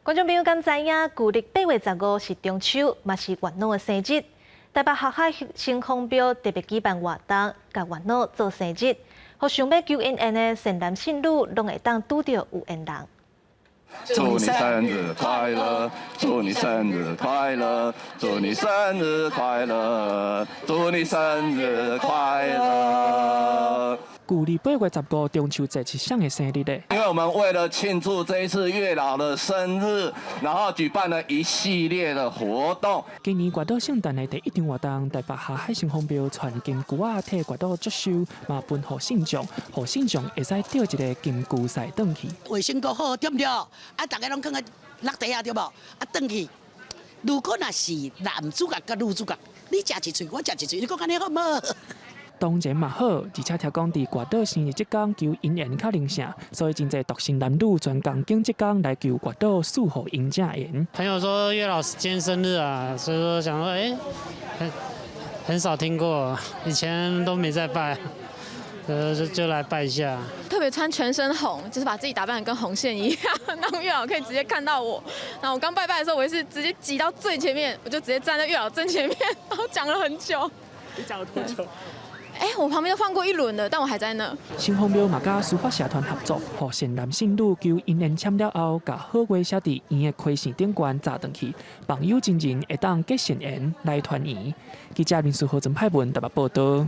觀眾朋友敢知影，舊曆8月15是中秋，嘛是月老的生日。台北霞海城隍廟特別舉辦活動，共月老做生日，予想欲求姻緣的善男信女，攏會當拄著有緣人。祝你生日快樂，祝你生日快樂，祝你生日快樂，祝你生日快樂。舊曆8月15中秋節是啥的生日咧？因為我們為了慶祝這一次月老的生日，然後舉辦了一系列的活動。今年月老聖誕的第一場活動，台北霞海城隍廟傳金龜仔替月老祝壽，嘛分予信眾，予信眾會使釣一个金龜婿轉去。衛生閣好，對毋對？啊，逐家攏囥佇落地啊，對無？啊，轉去。如果若是男主角佮女主角，你食一喙，我食一喙，你講按呢好無？當然嘛好，而且聽講佇月老生日這工求姻緣較靈聖，所以真濟獨身男女專工揀這工來求月老賜予𪜶正緣。朋友說月老今天生日啊，所以說想說，欸，很少聽過，以前都沒在拜，就來拜一下。特別穿全身紅，就是把自己打扮得跟紅線一樣，讓月老可以直接看到我。然後我剛拜拜的時候，我也是直接擠到最前面，我就直接站在月老正前面，然後講了很久。你講了多久？欸，我旁邊都換過一輪了，但我還在那。城隍廟嘛佮書法社團合作，予善男信女求姻緣簽了後，共好話寫佇圓的開線頂懸紮轉去，望有情人會當結善緣來團圓。記者林書豪、曾派文台北報道。